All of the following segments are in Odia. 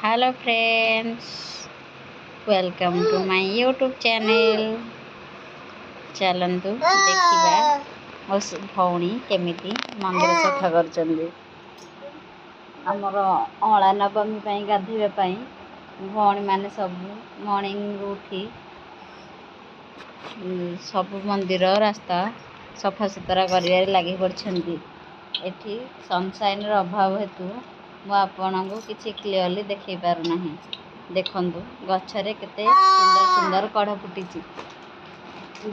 Hello friends, welcome to my YouTube channel. ଚାଲନ୍ତୁ ଦେଖିବା ମୋ ଭଉଣୀ କେମିତି ମନ୍ଦିର ସଫା କରୁଛନ୍ତି। ଆମର ଅଁଳା ନବମୀ ପାଇଁ ଗାଧୋଇବା ପାଇଁ ଭଉଣୀମାନେ ସବୁ ମର୍ଣ୍ଣିଂରୁ ଉଠି ସବୁ ମନ୍ଦିର ରାସ୍ତା ସଫାସୁତୁରା କରିବାରେ ଲାଗି ପଡ଼ିଛନ୍ତି। ଏଠି ସନସାଇନ୍ର ଅଭାବ ହେତୁ ମୁଁ ଆପଣଙ୍କୁ କିଛି କ୍ଲିଅରଲି ଦେଖାଇ ପାରୁନାହିଁ। ଦେଖନ୍ତୁ ଗଛରେ କେତେ ସୁନ୍ଦର ସୁନ୍ଦର କଢ଼ ଫୁଟିଛି,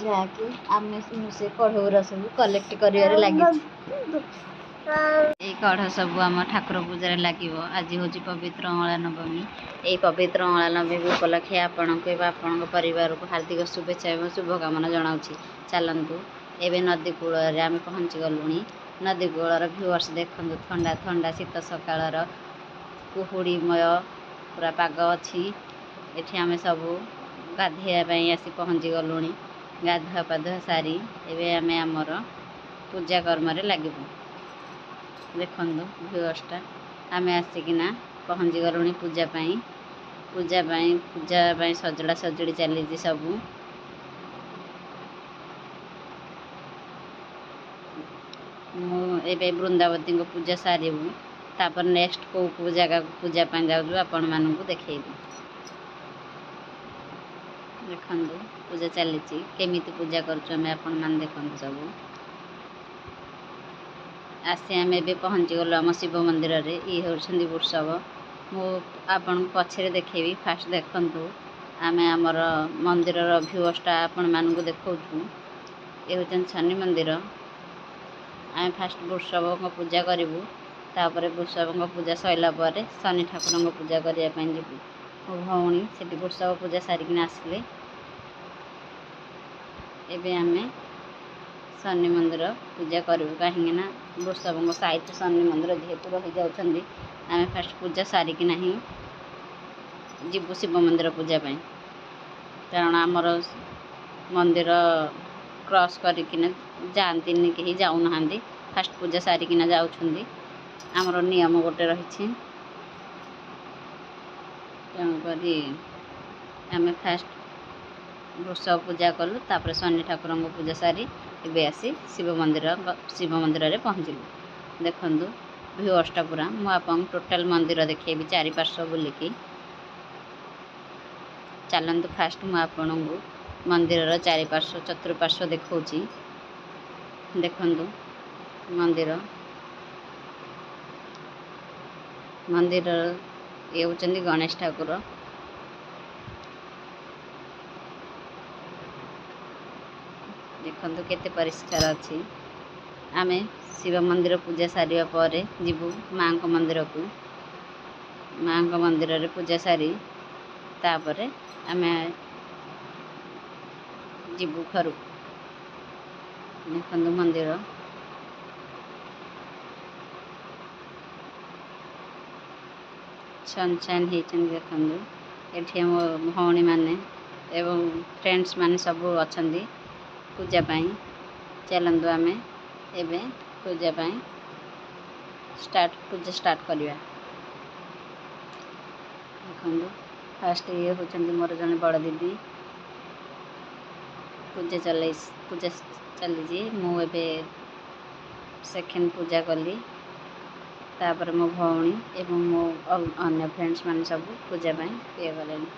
ଯାହାକି ଆମେ ମୁଁ ସେ କଢ଼ ଗୁରା ସବୁ କଲେକ୍ଟ କରିବାରେ ଲାଗିଛି। ଏଇ କଢ଼ ସବୁ ଆମ ଠାକୁର ପୂଜାରେ ଲାଗିବ। ଆଜି ହେଉଛି ପବିତ୍ର ଅଁଳା ନବମୀ। ଏହି ପବିତ୍ର ଅଁଳା ନବମୀ ଉପଲକ୍ଷେ ଆପଣଙ୍କୁ ଏବଂ ଆପଣଙ୍କ ପରିବାରକୁ ହାର୍ଦ୍ଦିକ ଶୁଭେଚ୍ଛା ଏବଂ ଶୁଭକାମନା ଜଣାଉଛି। ଚାଲନ୍ତୁ ଏବେ ନଦୀ କୂଳରେ ଆମେ ପହଞ୍ଚି ଗଲୁଣି। ନଦୀ କୂଳର ଭିଉଅର୍ସ ଦେଖନ୍ତୁ, ଥଣ୍ଡା ଥଣ୍ଡା ଶୀତ ସକାଳର କୁହୁଡ଼ିମୟ ପୁରା ପାଗ ଅଛି। ଏଠି ଆମେ ସବୁ ଗାଧୋଇବା ପାଇଁ ଆସି ପହଞ୍ଚି ଗଲୁଣି। ଗାଧୁଆ ପାଧୁଆ ସାରି ଏବେ ଆମେ ଆମର ପୂଜା କର୍ମରେ ଲାଗିବୁ। ଦେଖନ୍ତୁ ଭିଉଅର୍ସଟା, ଆମେ ଆସିକିନା ପହଞ୍ଚି ଗଲୁଣି ପୂଜା ପାଇଁ। ପୂଜା ପାଇଁ ସଜଡ଼ା ସଜଡ଼ି ଚାଲିଛି ସବୁ। ମୁଁ ଏବେ ବୃନ୍ଦାବତୀଙ୍କ ପୂଜା ସାରିବୁ, ତାପରେ ନେକ୍ସଟ କେଉଁ କେଉଁ ଜାଗାକୁ ପୂଜା ପାଇଁ ଯାଉଛୁ ଆପଣମାନଙ୍କୁ ଦେଖେଇବି। ଦେଖନ୍ତୁ ପୂଜା ଚାଲିଛି, କେମିତି ପୂଜା କରୁଛୁ ଆମେ ଆପଣମାନେ ଦେଖନ୍ତୁ ସବୁ। ଆସି ଆମେ ଏବେ ପହଞ୍ଚିଗଲୁ ଆମ ଶିବ ମନ୍ଦିରରେ। ଇଏ ହେଉଛନ୍ତି ବୃଷଭ। ମୁଁ ଆପଣଙ୍କୁ ପଛରେ ଦେଖେଇବି, ଫାଷ୍ଟ ଦେଖନ୍ତୁ ଆମେ ଆମର ମନ୍ଦିରର ଭିଉଅର୍ସଟା ଆପଣମାନଙ୍କୁ ଦେଖାଉଛୁ। ଏ ହେଉଛନ୍ତି ଶନି ମନ୍ଦିର। ଆମେ ଫାଷ୍ଟ ବୃଷଭଙ୍କ ପୂଜା କରିବୁ, ତାପରେ ବୃଷଭଙ୍କ ପୂଜା ସରିଲା ପରେ ଶନି ଠାକୁରଙ୍କ ପୂଜା କରିବା ପାଇଁ ଯିବୁ। ମୋ ଭଉଣୀ ସେଠି ବୃଷଭ ପୂଜା ସାରିକିନା ଆସିଲେ। ଏବେ ଆମେ ଶନି ମନ୍ଦିର ପୂଜା କରିବୁ, କାହିଁକିନା ବୃଷଭଙ୍କ ସାଇଟ୍ ଶନି ମନ୍ଦିର ଯେହେତୁ ରହିଯାଉଛନ୍ତି, ଆମେ ଫାଷ୍ଟ ପୂଜା ସାରିକିନା ହିଁ ଯିବୁ ଶିବ ମନ୍ଦିର ପୂଜା ପାଇଁ। କାରଣ ଆମର ମନ୍ଦିର କ୍ରସ୍ କରିକିନା ଯାଆନ୍ତିନି, କେହି ଯାଉନାହାନ୍ତି, ଫାଷ୍ଟ ପୂଜା ସାରିକିନା ଯାଉଛନ୍ତି। ଆମର ନିୟମ ଗୋଟେ ରହିଛି, ତେଣୁକରି ଆମେ ଫାଷ୍ଟ ବୃଷଭ ପୂଜା କଲୁ, ତାପରେ ଶନି ଠାକୁରଙ୍କ ପୂଜା ସାରି ଏବେ ଆସି ଶିବ ମନ୍ଦିରରେ ପହଞ୍ଚିଲୁ। ଦେଖନ୍ତୁ ଭିଉଅର୍ସଟା ପୁରା, ମୁଁ ଆପଣଙ୍କୁ ଟୋଟାଲ୍ ମନ୍ଦିର ଦେଖେଇବି ଚାରିପାର୍ଶ୍ୱ ବୁଲିକି। ଚାଲନ୍ତୁ ଫାଷ୍ଟ ମୁଁ ଆପଣଙ୍କୁ ମନ୍ଦିରର ଚାରିପାର୍ଶ୍ୱ ଚତୁଃପାର୍ଶ୍ୱ ଦେଖାଉଛି। ଦେଖନ୍ତୁ ମନ୍ଦିର, ମନ୍ଦିରର ଇଏ ହେଉଛନ୍ତି ଗଣେଶ ଠାକୁର। ଦେଖନ୍ତୁ କେତେ ପରିଷ୍କାର ଅଛି। ଆମେ ଶିବ ମନ୍ଦିର ପୂଜା ସାରିବା ପରେ ଯିବୁ ମାଆଙ୍କ ମନ୍ଦିରକୁ। ମାଆଙ୍କ ମନ୍ଦିରରେ ପୂଜା ସାରି ତାପରେ ଆମେ ଯିବୁ ଘରକୁ। ଦେଖନ୍ତୁ ମନ୍ଦିର, ସନସାଇନ୍ ହେଇଛନ୍ତି। ଦେଖନ୍ତୁ ଏଠି ଆମ ଭଉଣୀମାନେ ଏବଂ ଫ୍ରେଣ୍ଡସ୍ ମାନେ ସବୁ ଅଛନ୍ତି ପୂଜା ପାଇଁ। ଚାଲନ୍ତୁ ଆମେ ଏବେ ପୂଜା ପାଇଁ ପୂଜା ଷ୍ଟାର୍ଟ କରିବା। ଦେଖନ୍ତୁ ଫାଷ୍ଟ ଇଏ ହେଉଛନ୍ତି ମୋର ଜଣେ ବଡ଼ ଦିଦି, ପୂଜା ଚାଲିଛି। ମୁଁ ଏବେ ସେକେଣ୍ଡ ପୂଜା କଲି, ତାପରେ ମୋ ଭଉଣୀ ଏବଂ ମୋ ଅନ୍ୟ ଫ୍ରେଣ୍ଡସ୍ ମାନେ ସବୁ ପୂଜା ପାଇଁ ଇଏ କଲେଣି।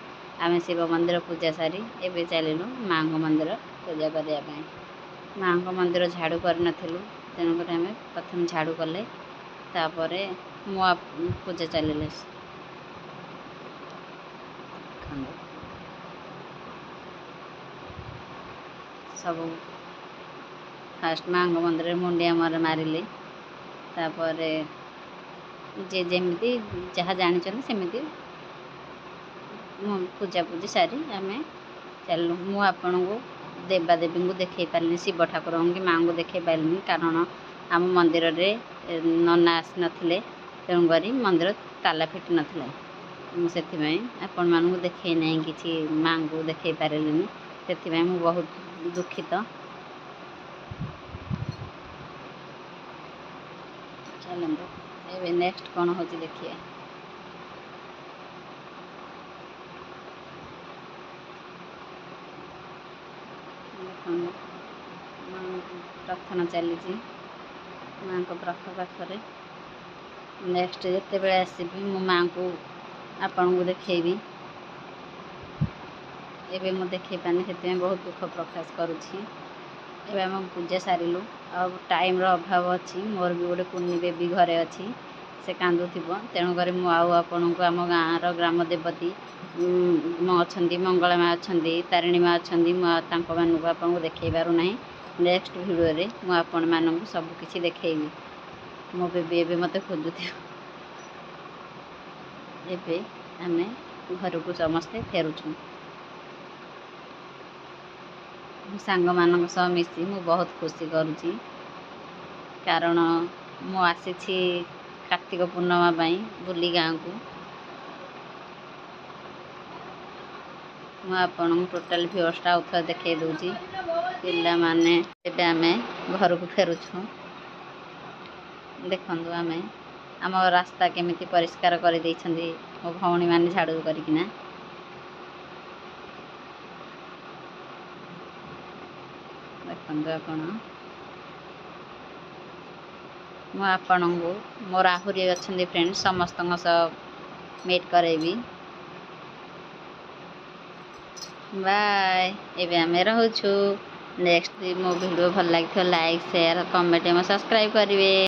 ଆମେ ଶିବ ମନ୍ଦିର ପୂଜା ସାରି ଏବେ ଚାଲିଲୁ ମାଆଙ୍କ ମନ୍ଦିର ପୂଜା କରିବା ପାଇଁ। ମାଆଙ୍କ ମନ୍ଦିର ଝାଡ଼ୁ କରିନଥିଲୁ, ତେଣୁକରି ଆମେ ପ୍ରଥମେ ଝାଡ଼ୁ କଲେ, ତାପରେ ମୋ ପୂଜା ଚାଲିଲେ। ଦେଖନ୍ତୁ ସବୁ ଫାଷ୍ଟ ମାଆଙ୍କ ମନ୍ଦିରରେ ମୁଣ୍ଡିଆ ମାରିଲି, ତାପରେ ଯିଏ ଯେମିତି ଯାହା ଜାଣିଛନ୍ତି ସେମିତି ମୁଁ ପୂଜା ପୂଜି ସାରି ଆମେ ଚାଲିଲୁ। ମୁଁ ଆପଣଙ୍କୁ ଦେବାଦେବୀଙ୍କୁ ଦେଖାଇ ପାରିଲିନି, ଶିବ ଠାକୁରଙ୍କୁ କି ମାଆଙ୍କୁ ଦେଖାଇ ପାରିଲିନି, କାରଣ ଆମ ମନ୍ଦିରରେ ନନା ଆସିନଥିଲେ, ତେଣୁକରି ମନ୍ଦିର ତାଲା ଫିଟି ନଥିଲା। ମୁଁ ସେଥିପାଇଁ ଆପଣମାନଙ୍କୁ ଦେଖାଇ ନାହିଁ, କିଛି ମାଆଙ୍କୁ ଦେଖାଇ ପାରିଲିନି, ସେଥିପାଇଁ ମୁଁ ବହୁତ ଦୁଃଖିତ। ଚାଲନ୍ତୁ ଏବେ ନେକ୍ସଟ କ'ଣ ହେଉଛି ଦେଖିବା। ଦେଖନ୍ତୁ, ମାଆଙ୍କୁ ପ୍ରାର୍ଥନା ଚାଲିଛି ମାଆଙ୍କ ପାଖରେ। ନେକ୍ସଟ ଯେତେବେଳେ ଆସିବି, ମୁଁ ମାଆଙ୍କୁ ଆପଣଙ୍କୁ ଦେଖେଇବି। ଏବେ ମୁଁ ଦେଖେଇ ପାରୁନି, ସେଥିପାଇଁ ବହୁତ ଦୁଃଖ ପ୍ରକାଶ କରୁଛି। ଏବେ ଆମେ ପୂଜା ସାରିଲୁ ଆଉ ଟାଇମ୍ର ଅଭାବ ଅଛି। ମୋର ବି ଗୋଟେ କୁନି ବେବି ଘରେ ଅଛି, ସେ କାନ୍ଦୁଥିବ। ତେଣୁକରି ମୁଁ ଆଉ ଆପଣଙ୍କୁ ଆମ ଗାଁର ଗ୍ରାମ ଦେବତୀ ଅଛନ୍ତି, ମଙ୍ଗଳା ମା ଅଛନ୍ତି, ତାରିଣୀ ମା ଅଛନ୍ତି, ମୁଁ ଆଉ ତାଙ୍କମାନଙ୍କୁ ଆପଣଙ୍କୁ ଦେଖେଇ ପାରୁନାହିଁ। ନେକ୍ସଟ ଭିଡ଼ିଓରେ ମୁଁ ଆପଣମାନଙ୍କୁ ସବୁକିଛି ଦେଖେଇବି। ମୋ ବେବି ଏବେ ମୋତେ ଖୋଜୁଥିବ। ଏବେ ଆମେ ଘରକୁ ସମସ୍ତେ ଫେରୁଛୁ। ମୋ ସାଙ୍ଗମାନଙ୍କ ସହ ମିଶି ମୁଁ ବହୁତ ଖୁସି କରୁଛି, କାରଣ ମୁଁ ଆସିଛି କାର୍ତ୍ତିକ ପୂର୍ଣ୍ଣିମା ପାଇଁ ବୁଲି ଗାଁକୁ। ମୁଁ ଆପଣଙ୍କୁ ଟୋଟାଲ୍ ଭିଉଟା ଆଉ ଥରେ ଦେଖେଇ ଦେଉଛି ପିଲାମାନେ। ଏବେ ଆମେ ଘରକୁ ଫେରୁଛୁ। ଦେଖନ୍ତୁ, ଆମେ ଆମ ରାସ୍ତା କେମିତି ପରିଷ୍କାର କରିଦେଇଛନ୍ତି ମୋ ଭଉଣୀମାନେ ଝାଡ଼ୁ କରିକିନା। ଦେଖନ୍ତୁ ଆପଣ, ମୁଁ ଆପଣଙ୍କୁ ମୋର ଆହୁରି ଅଛନ୍ତି ଫ୍ରେଣ୍ଡ, ସମସ୍ତଙ୍କ ସହ ମିଟ୍ କରାଇବି। ବାଏ, ଏବେ ଆମେ ରହୁଛୁ। ନେକ୍ସଟ ମୋ ଭିଡ଼ିଓ ଭଲ ଲାଗିଥିବ, ଲାଇକ୍, ସେୟାର, କମେଣ୍ଟ ଏବଂ ସବସ୍କ୍ରାଇବ୍ କରିବେ।